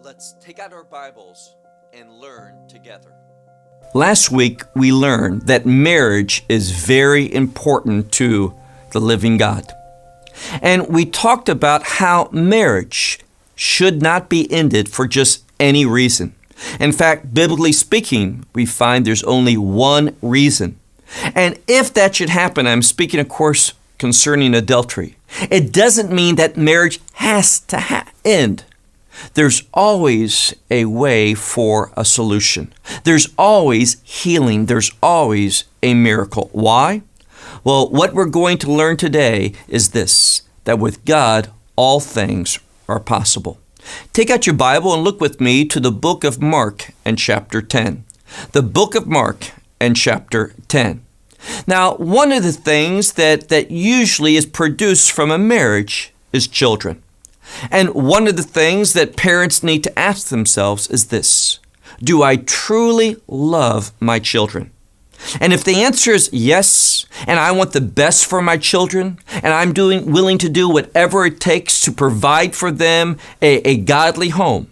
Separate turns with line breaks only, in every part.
Let's take out our Bibles and learn together.
Last week, we learned that marriage is very important to the living God. And we talked about how marriage should not be ended for just any reason. In fact, biblically speaking, we find there's only one reason. And if that should happen, I'm speaking, of course, concerning adultery. It doesn't mean that marriage has to end. There's always a way for a solution. There's always healing. There's always a miracle. Why? Well, what we're going to learn today is this, that with God, all things are possible. Take out your Bible and look with me to the book of Mark and chapter 10. The book of Mark and chapter 10. Now, one of the things that usually is produced from a marriage is children. And one of the things that parents need to ask themselves is this: do I truly love my children? And if the answer is yes, and I want the best for my children, and I'm willing to do whatever it takes to provide for them a godly home,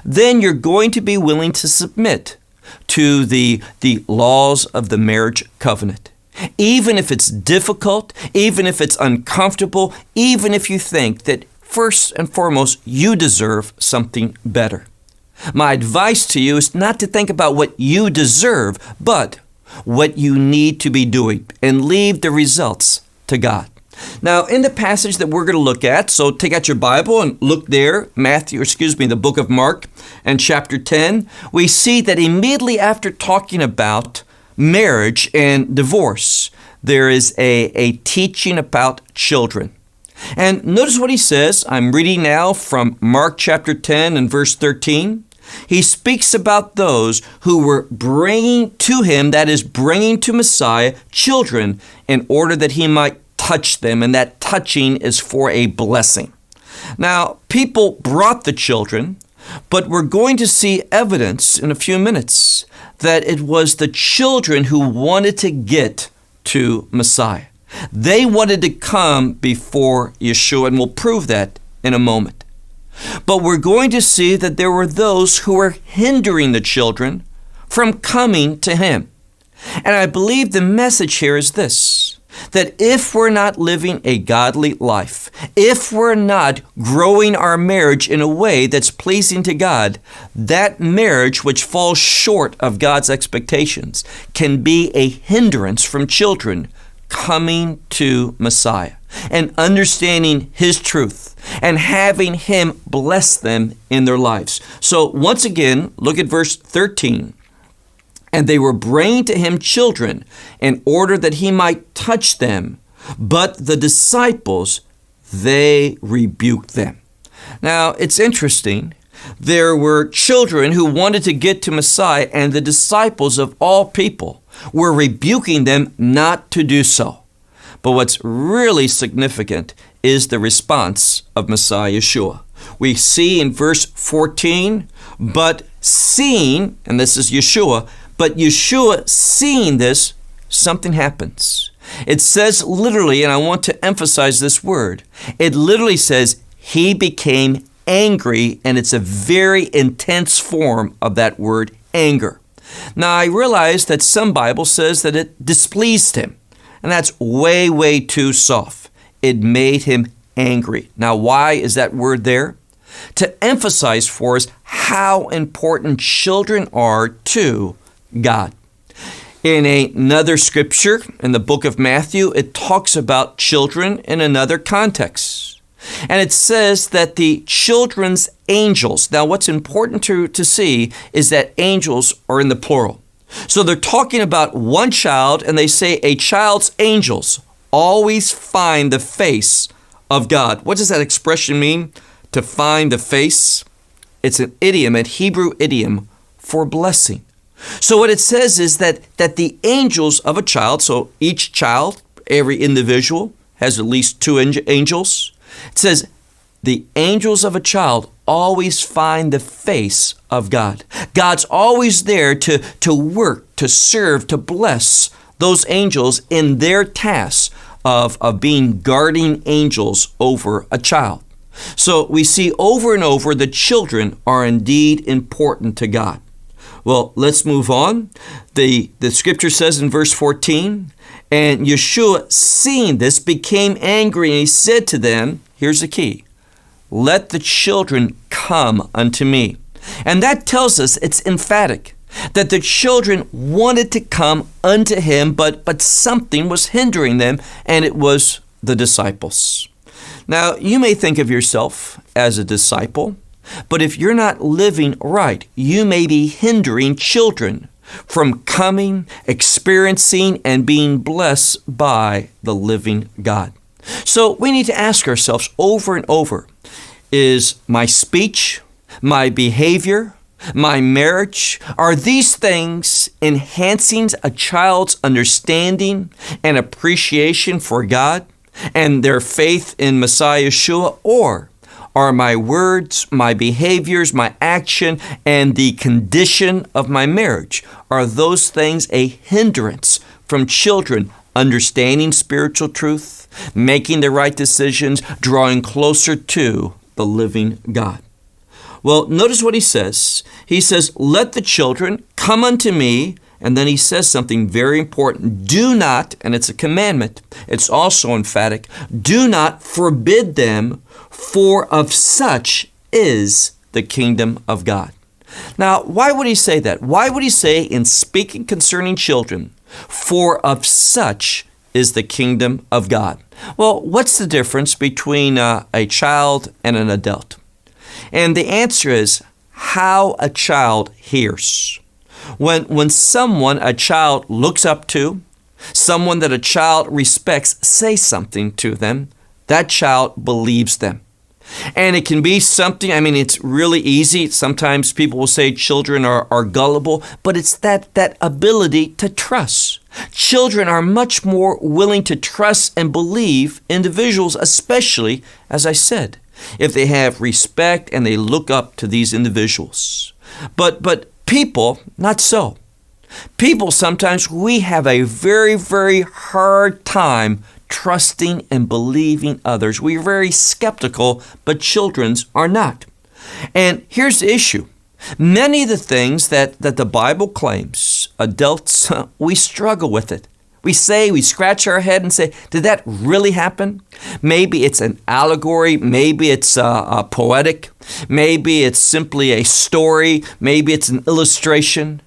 then you're going to be willing to submit to the laws of the marriage covenant. Even if it's difficult, even if it's uncomfortable, even if you think that first and foremost, you deserve something better. My advice to you is not to think about what you deserve, but what you need to be doing, and leave the results to God. Now, in the passage that we're going to look at, so take out your Bible and look there, the book of Mark and chapter 10, we see that immediately after talking about marriage and divorce, there is a teaching about children. And notice what he says. I'm reading now from Mark chapter 10 and verse 13. He speaks about those who were bringing to him, that is, bringing to Messiah, children in order that he might touch them, and that touching is for a blessing. Now, people brought the children, but we're going to see evidence in a few minutes that it was the children who wanted to get to Messiah. They wanted to come before Yeshua, and we'll prove that in a moment. But we're going to see that there were those who were hindering the children from coming to him. And I believe the message here is this, that if we're not living a godly life, if we're not growing our marriage in a way that's pleasing to God, that marriage which falls short of God's expectations can be a hindrance from children coming to Messiah and understanding his truth and having him bless them in their lives. So once again, look at verse 13. And they were bringing to him children in order that he might touch them, but the disciples, they rebuked them. Now, it's interesting. There were children who wanted to get to Messiah, and the disciples of all people were rebuking them not to do so. But what's really significant is the response of Messiah Yeshua. We see in verse 14, but seeing, and this is Yeshua, but Yeshua seeing this, something happens. It says literally, and I want to emphasize this word, it literally says he became angry, and it's a very intense form of that word, anger. Now, I realize that some Bible says that it displeased him, and that's way, way too soft. It made him angry. Now, why is that word there? To emphasize for us how important children are to God. In another scripture, in the book of Matthew, it talks about children in another context. And it says that the children's angels, now what's important to see is that angels are in the plural. So they're talking about one child, and they say a child's angels always find the face of God. What does that expression mean? To find the face? It's an idiom, a Hebrew idiom for blessing. So what it says is that the angels of a child, so each child, every individual has at least two angels. It says the angels of a child always find the face of God. God's always there to work, to serve, to bless those angels in their task of being guardian angels over a child. So we see over and over that children are indeed important to God. Well, let's move on. The scripture says in verse 14, and Yeshua, seeing this, became angry, and he said to them, here's the key, let the children come unto me. And that tells us, it's emphatic, that the children wanted to come unto him, but something was hindering them, and it was the disciples. Now, you may think of yourself as a disciple, but if you're not living right, you may be hindering children from coming, experiencing, and being blessed by the living God. So we need to ask ourselves over and over, is my speech, my behavior, my marriage, are these things enhancing a child's understanding and appreciation for God and their faith in Messiah Yeshua, or are my words, my behaviors, my action, and the condition of my marriage, are those things a hindrance from children understanding spiritual truth, making the right decisions, drawing closer to the living God? Well, notice what he says. He says, let the children come unto me. And then he says something very important. Do not, and it's a commandment, it's also emphatic, do not forbid them, for of such is the kingdom of God. Now, why would he say that? Why would he say, in speaking concerning children, for of such is the kingdom of God? Well, what's the difference between a child and an adult? And the answer is how a child hears. When a child looks up to, someone that a child respects, say something to them, that child believes them. And it can be something, it's really easy. Sometimes people will say children are gullible, but it's that ability to trust. Children are much more willing to trust and believe individuals, especially, as I said, if they have respect and they look up to these individuals. But people, not so. People, sometimes we have a very, very hard time trusting and believing others. We're very skeptical, but children are not. And here's the issue. Many of the things that the Bible claims, adults, we struggle with it. We scratch our head and say, did that really happen? Maybe it's an allegory. Maybe it's poetic. Maybe it's simply a story. Maybe it's an illustration.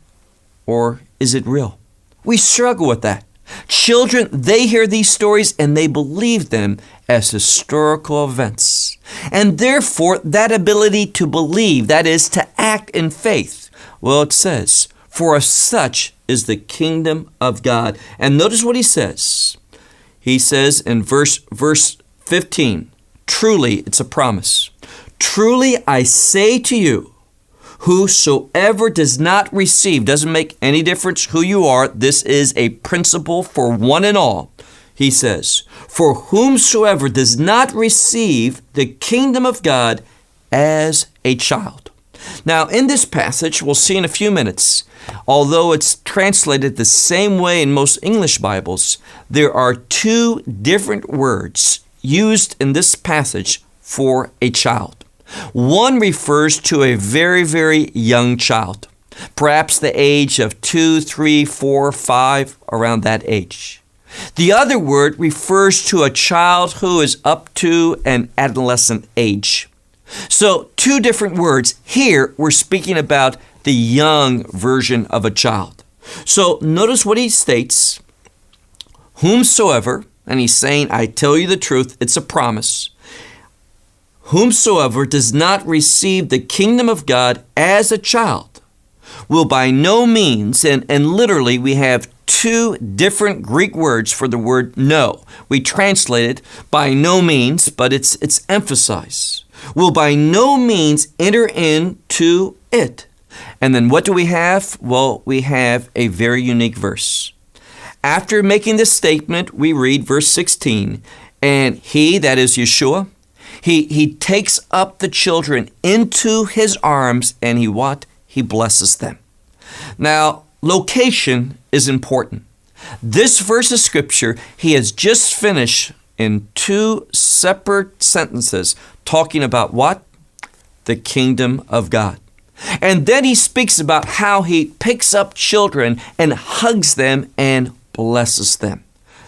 Or is it real? We struggle with that. Children, they hear these stories and they believe them as historical events. And therefore, that ability to believe, that is to act in faith, well, it says, for of such is the kingdom of God. And notice what he says. He says in verse 15, truly, it's a promise. Truly I say to you, whosoever does not receive, doesn't make any difference who you are, this is a principle for one and all. He says, for whomsoever does not receive the kingdom of God as a child. Now, in this passage, we'll see in a few minutes, although it's translated the same way in most English Bibles, there are two different words used in this passage for a child. One refers to a very, very young child, perhaps the age of 2, 3, 4, 5, around that age. The other word refers to a child who is up to an adolescent age. So, two different words. Here, we're speaking about the young version of a child. So, notice what he states. Whomsoever, and he's saying, I tell you the truth, it's a promise. Whomsoever does not receive the kingdom of God as a child will by no means, and literally we have two different Greek words for the word no. We translate it by no means, but it's emphasized. Will by no means enter into it. And then what do we have? Well, we have a very unique verse. After making this statement, we read verse 16, and he, that is Yeshua, he takes up the children into his arms, and he blesses them. Now, location is important. This verse of scripture, he has just finished in two separate sentences talking about what? The kingdom of God. And then he speaks about how he picks up children and hugs them and blesses them.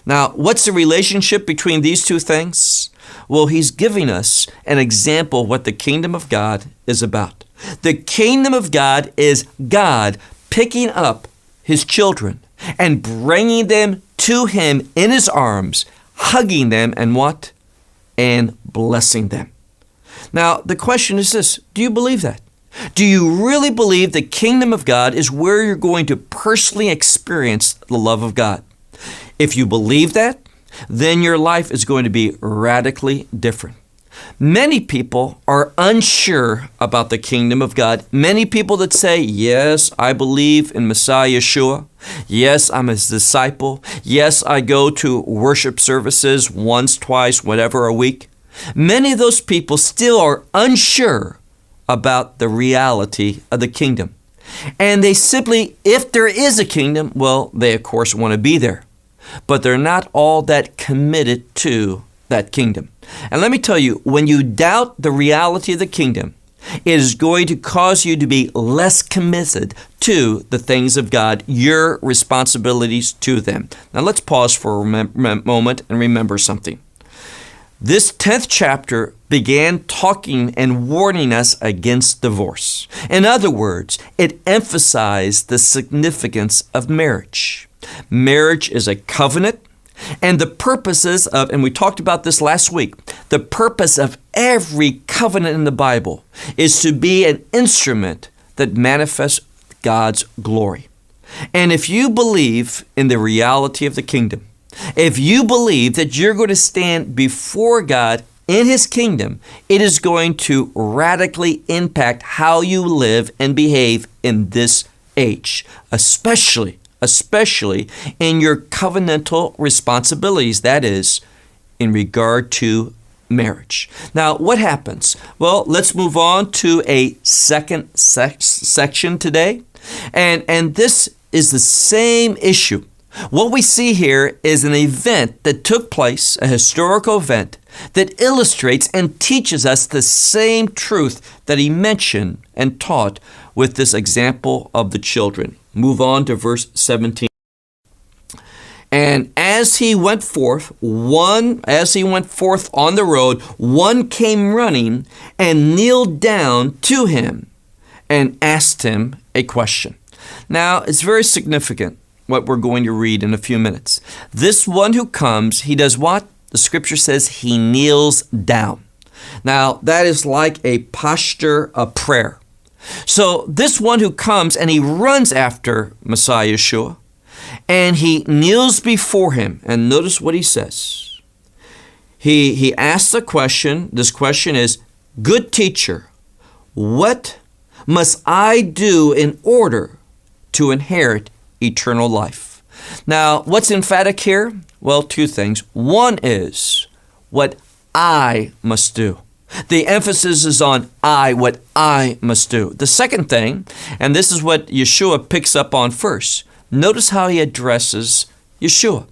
Now, what's the relationship between these two things? Well, he's giving us an example of what the kingdom of God is about. The kingdom of God is God picking up his children and bringing them to him in his arms, hugging them and what? And blessing them. Now, the question is this: do you believe that? Do you really believe the kingdom of God is where you're going to personally experience the love of God? If you believe that, then your life is going to be radically different. Many people are unsure about the kingdom of God. Many people that say, yes, I believe in Messiah Yeshua. Yes, I'm his disciple. Yes, I go to worship services once, twice, whatever a week. Many of those people still are unsure about the reality of the kingdom. And they simply, if there is a kingdom, well, they of course want to be there. But they're not all that committed to that kingdom. And let me tell you, when you doubt the reality of the kingdom, it is going to cause you to be less committed to the things of God, your responsibilities to them. Now let's pause for a moment and remember something. This 10th chapter began talking and warning us against divorce. In other words, it emphasized the significance of marriage. Marriage is a covenant, and the purposes of, and we talked about this last week, the purpose of every covenant in the Bible is to be an instrument that manifests God's glory. And if you believe in the reality of the kingdom, if you believe that you're going to stand before God in his kingdom, it is going to radically impact how you live and behave in this age, especially in your covenantal responsibilities, that is, in regard to marriage. Now, what happens? Well, let's move on to a second section today, and this is the same issue. What we see here is an event that took place, a historical event, that illustrates and teaches us the same truth that he mentioned and taught with this example of the children. Move on to verse 17. And as he went forth on the road, one came running and kneeled down to him and asked him a question. Now, it's very significant what we're going to read in a few minutes. This one who comes, he does what? The scripture says he kneels down. Now, that is like a posture of prayer. So this one who comes and he runs after Messiah Yeshua, and he kneels before him. And notice what he says. He asks a question. This question is, good teacher, what must I do in order to inherit eternal life? Now, what's emphatic here? Well, two things. One is what I must do. The emphasis is on what I must do. The second thing, and this is what Yeshua picks up on first, notice how he addresses Yeshua.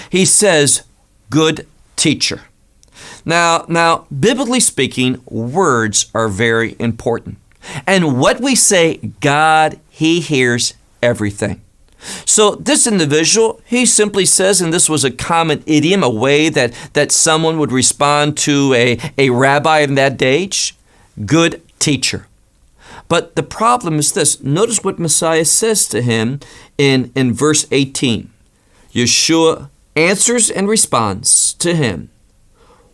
He says, good teacher. Now, biblically speaking, words are very important. And what we say, God, he hears everything. So this individual, he simply says, and this was a common idiom, a way that someone would respond to a rabbi in that age, good teacher. But the problem is this. Notice what Messiah says to him in verse 18. Yeshua answers and responds to him,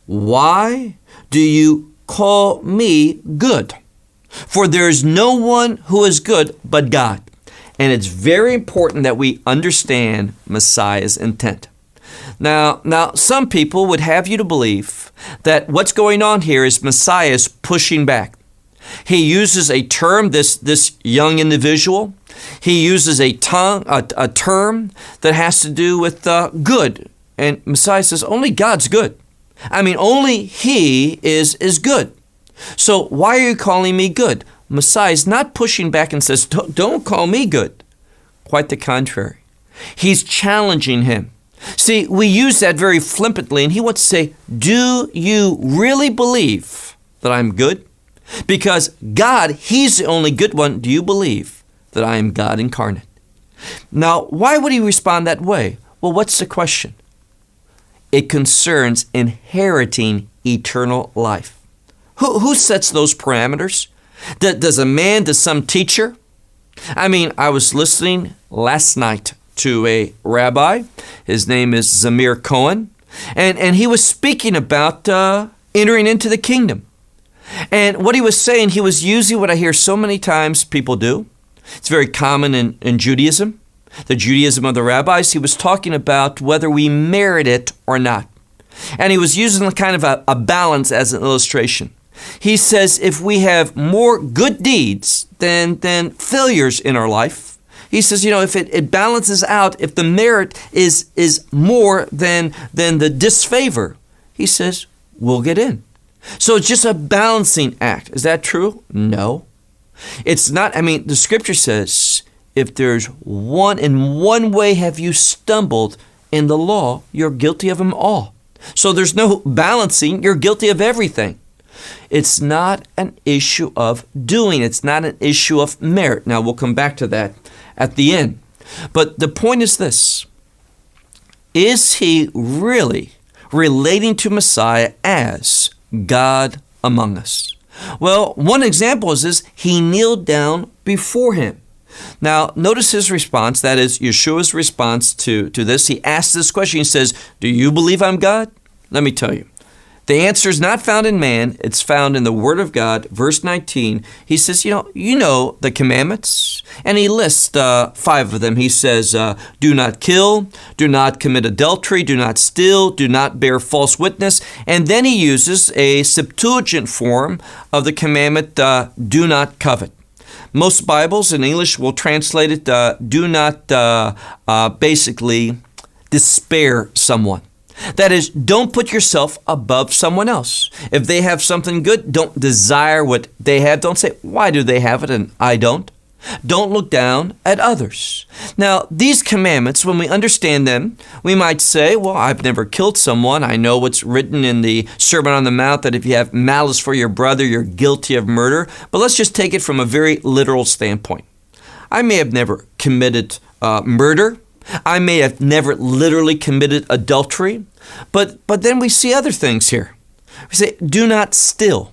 why do you call me good? For there is no one who is good but God. And it's very important that we understand Messiah's intent. Now, some people would have you to believe that what's going on here is Messiah's pushing back. He uses a term, this young individual, he uses a term that has to do with good. And Messiah says, only God's good. I mean, only he is good. So why are you calling me good? Messiah is not pushing back and says, don't call me good. Quite the contrary. He's challenging him. See, we use that very flippantly, and he wants to say, do you really believe that I'm good? Because God, he's the only good one. Do you believe that I am God incarnate? Now, why would he respond that way? Well, what's the question? It concerns inheriting eternal life. Who sets those parameters? Does a man, does some teacher? I mean, I was listening last night to a rabbi. His name is Zamir Cohen. And he was speaking about entering into the kingdom. And what he was saying, he was using what I hear so many times people do. It's very common in Judaism, the Judaism of the rabbis. He was talking about whether we merit it or not. And he was using kind of a balance as an illustration. He says if we have more good deeds than failures in our life, he says, if it balances out, if the merit is more than the disfavor, he says, we'll get in. So it's just a balancing act. Is that true? No. It's not. I mean, the scripture says, if there's in one way have you stumbled in the law, you're guilty of them all. So there's no balancing. You're guilty of everything. It's not an issue of doing. It's not an issue of merit. Now, we'll come back to that at the end. But the point is this. Is he really relating to Messiah as God among us? Well, one example is this. He kneeled down before him. Now, notice his response. That is Yeshua's response to this. He asks this question. He says, do you believe I'm God? Let me tell you. The answer is not found in man. It's found in the Word of God. Verse 19, he says, you know the commandments. And he lists 5 of them. He says, do not kill, do not commit adultery, do not steal, do not bear false witness. And then he uses a Septuagint form of the commandment, do not covet. Most Bibles in English will translate it, do not basically despair someone. That is, don't put yourself above someone else. If they have something good, don't desire what they have. Don't say, why do they have it and I don't? Don't look down at others. Now, these commandments, when we understand them, we might say, well, I've never killed someone. I know what's written in the Sermon on the Mount that if you have malice for your brother, you're guilty of murder. But let's just take it from a very literal standpoint. I may have never committed murder. I may have never literally committed adultery, but then we see other things here. We say, do not steal.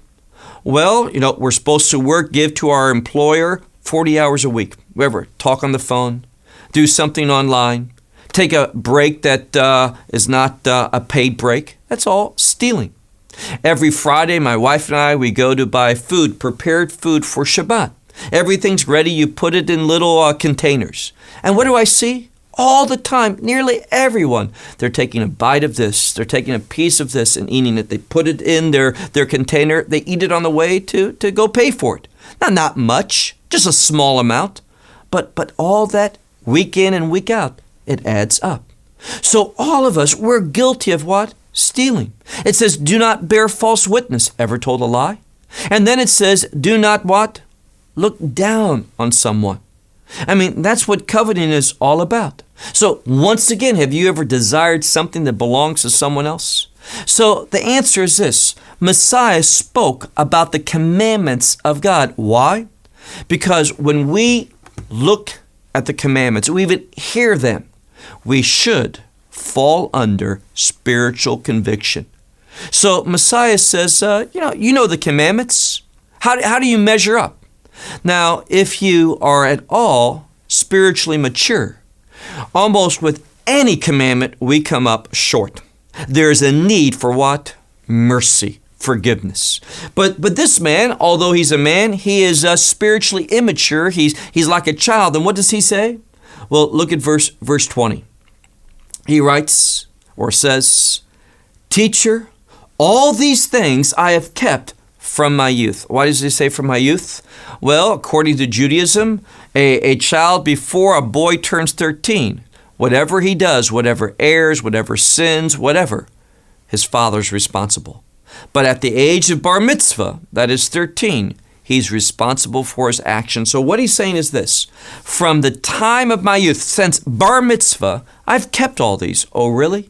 Well, we're supposed to work, give to our employer 40 hours a week. Whatever, talk on the phone, do something online, take a break that is not a paid break. That's all stealing. Every Friday, my wife and I, we go to buy food, prepared food for Shabbat. Everything's ready. You put it in little containers. And what do I see? All the time, nearly everyone, they're taking a bite of this, they're taking a piece of this and eating it. They put it in their container, they eat it on the way to go pay for it. Now, not much, just a small amount, but all that week in and week out, it adds up. So all of us, we're guilty of what? Stealing. It says, do not bear false witness. Ever told a lie? And then it says, do not what? Look down on someone. I mean, that's what coveting is all about. So once again, have you ever desired something that belongs to someone else? So the answer is this. Messiah spoke about the commandments of God. Why? Because when we look at the commandments, we even hear them, we should fall under spiritual conviction. So Messiah says, you know the commandments. How do you measure up? Now, if you are at all spiritually mature, almost with any commandment, we come up short. There is a need for what? Mercy, forgiveness. But this man, although he's a man, he is spiritually immature. He's like a child. And what does he say? Well, look at verse 20. He writes or says, Teacher, all these things I have kept from my youth. Why does he say from my youth? Well, according to Judaism, a child before a boy turns 13, whatever he does, whatever errs, whatever sins, whatever, his father's responsible. But at the age of bar mitzvah, that is 13, He's responsible for his actions. So what he's saying is this: from the time of my youth, since bar mitzvah, I've kept all these. Oh, really?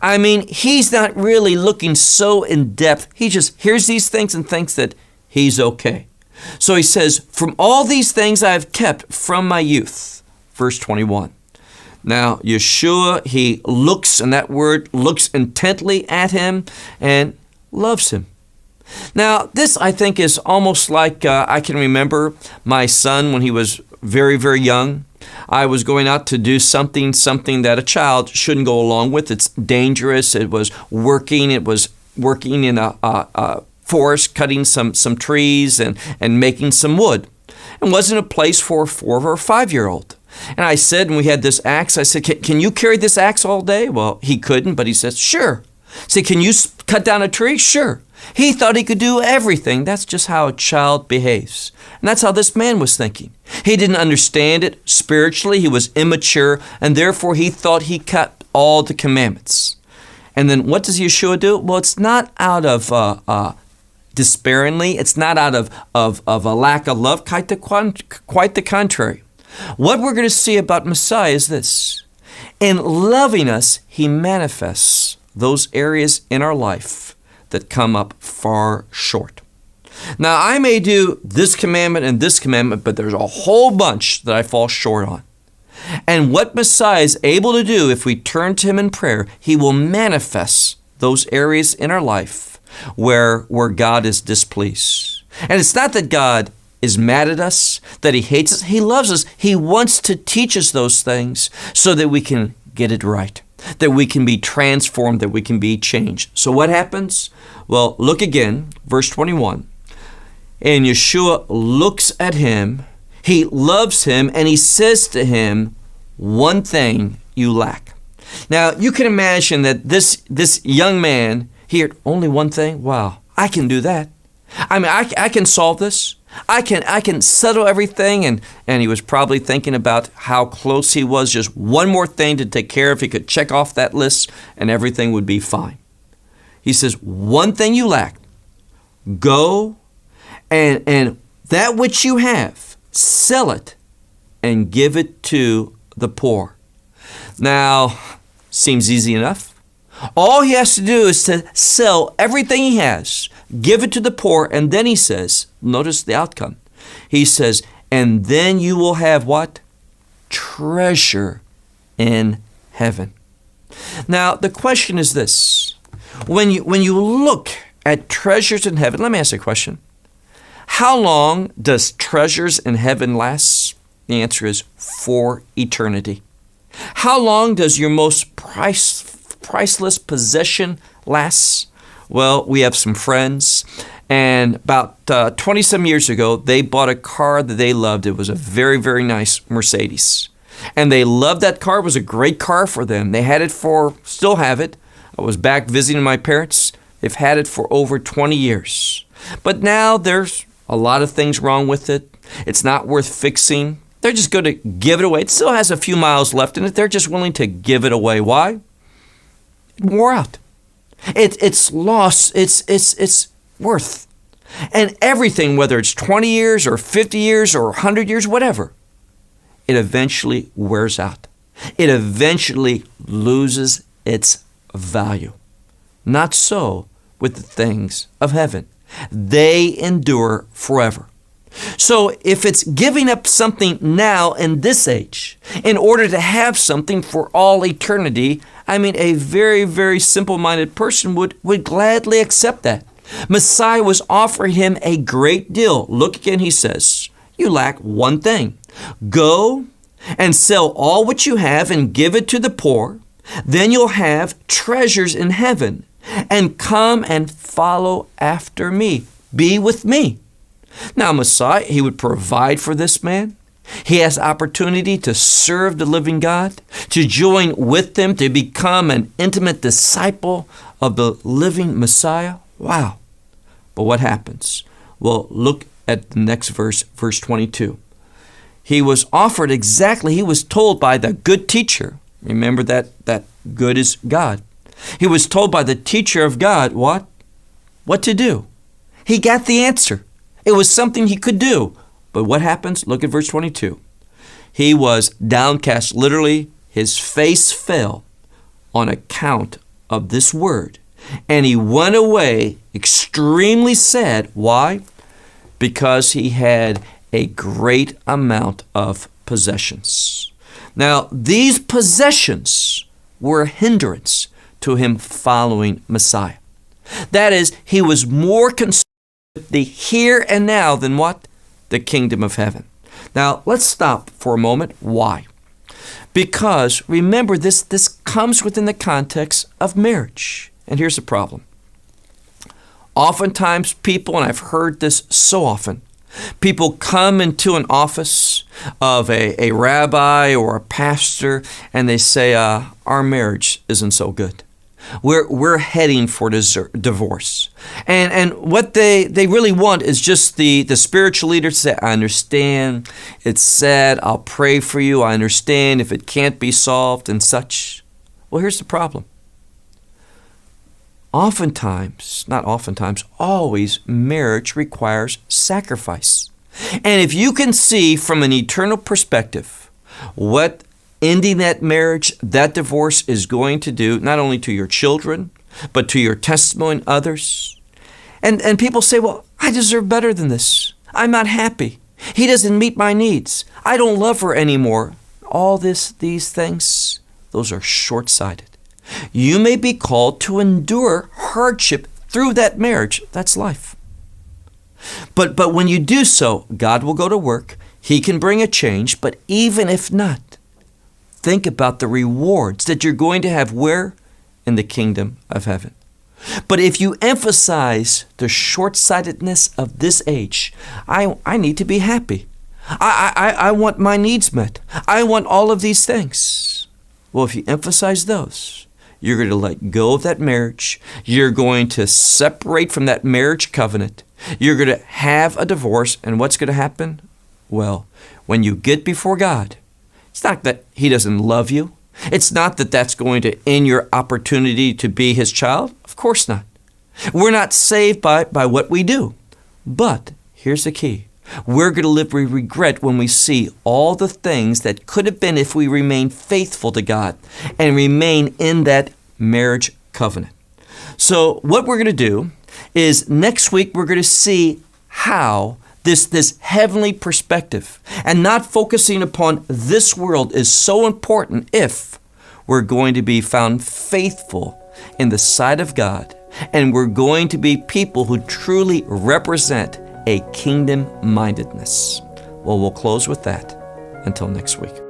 I mean, he's not really looking so in depth. He just hears these things and thinks that he's okay. So he says, from all these things I have kept from my youth. Verse 21. Now, Yeshua, he looks, and that word looks intently at him and loves him. Now, this, I think, is almost like I can remember my son when he was very, very young. I was going out to do something that a child shouldn't go along with. It's dangerous. It was working in a forest, cutting some trees and making some wood. It wasn't a place for a 4 or 5-year-old. And I said, and we had this axe, I said, can you carry this axe all day? Well, he couldn't, but he said, sure. I said, can you cut down a tree? Sure. He thought he could do everything. That's just how a child behaves. And that's how this man was thinking. He didn't understand it spiritually. He was immature, and therefore he thought he kept all the commandments. And then what does Yeshua do? Well, it's not out of despairingly. It's not out of a lack of love. Quite the contrary. What we're going to see about Messiah is this: in loving us, he manifests those areas in our life that come up far short. Now, I may do this commandment and this commandment, but there's a whole bunch that I fall short on. And what Messiah is able to do, if we turn to him in prayer, he will manifest those areas in our life where God is displeased. And it's not that God is mad at us, that he hates us. He loves us. He wants to teach us those things so that we can get it right, that we can be transformed, that we can be changed. So what happens? Well, look again, verse 21. And Yeshua looks at him, he loves him, and he says to him, one thing you lack. Now, you can imagine that this young man here, only one thing? Wow, I can do that. I mean, I can solve this. I can settle everything. And he was probably thinking about how close he was. Just one more thing to take care of. He could check off that list and everything would be fine. He says, one thing you lack. Go and that which you have, sell it and give it to the poor. Now, seems easy enough. All he has to do is to sell everything he has, give it to the poor, and then he says, notice the outcome. He says, and then you will have what? Treasure in heaven. Now, the question is this. When you look at treasures in heaven, let me ask you a question. How long does treasures in heaven last? The answer is for eternity. How long does your most priceless possession last? Well, we have some friends, and about 20-some years ago, they bought a car that they loved. It was a very, very nice Mercedes. And they loved that car. It was a great car for them. They had it still have it. I was back visiting my parents. They've had it for over 20 years. But now there's a lot of things wrong with it. It's not worth fixing. They're just going to give it away. It still has a few miles left in it. They're just willing to give it away. Why? It wore out. It's lost its worth. And everything, whether it's 20 years or 50 years or 100 years, whatever, it eventually wears out. It eventually loses its value. Not so with the things of heaven. They endure forever. So if it's giving up something now in this age in order to have something for all eternity, I mean, a very, very simple-minded person would gladly accept that. Messiah was offering him a great deal. Look again, he says, you lack one thing. Go and sell all what you have and give it to the poor. Then you'll have treasures in heaven. And come and follow after me. Be with me. Now, Messiah, he would provide for this man. He has opportunity to serve the living God, to join with them, to become an intimate disciple of the living Messiah. Wow. But what happens? Well, look at the next verse, verse 22. He was offered he was told by the good teacher. Remember that good is God. He was told by the teacher of God what to do. He got the answer. It was something he could do. But what happens? Look at verse 22. He was downcast. Literally, his face fell on account of this word. And he went away extremely sad. Why? Because he had a great amount of possessions. Now, these possessions were a hindrance to him following Messiah. That is, he was more concerned with the here and now than what? The kingdom of heaven. Now, let's stop for a moment. Why? Because, remember, this comes within the context of marriage. And here's the problem. Oftentimes people, and I've heard this so often, people come into an office of a rabbi or a pastor, and they say, our marriage isn't so good. We're heading for divorce. And what they really want is just the spiritual leader to say, I understand, it's sad, I'll pray for you, I understand if it can't be solved and such. Well, here's the problem. Always, marriage requires sacrifice. And if you can see from an eternal perspective what ending that marriage, that divorce is going to do, not only to your children, but to your testimony and others. And people say, well, I deserve better than this. I'm not happy. He doesn't meet my needs. I don't love her anymore. All these things, those are short-sighted. You may be called to endure hardship through that marriage. That's life. But when you do so, God will go to work. He can bring a change. But even if not, think about the rewards that you're going to have where? In the kingdom of heaven. But if you emphasize the short-sightedness of this age, I need to be happy. I want my needs met. I want all of these things. Well, if you emphasize those, you're going to let go of that marriage. You're going to separate from that marriage covenant. You're going to have a divorce. And what's going to happen? Well, when you get before God, it's not that He doesn't love you. It's not that that's going to end your opportunity to be His child. Of course not. We're not saved by what we do. But here's the key. We're going to live with regret when we see all the things that could have been if we remain faithful to God and remain in that marriage covenant. So what we're going to do is next week we're going to see how this heavenly perspective and not focusing upon this world is so important if we're going to be found faithful in the sight of God, and we're going to be people who truly represent a kingdom-mindedness. Well, we'll close with that. Until next week.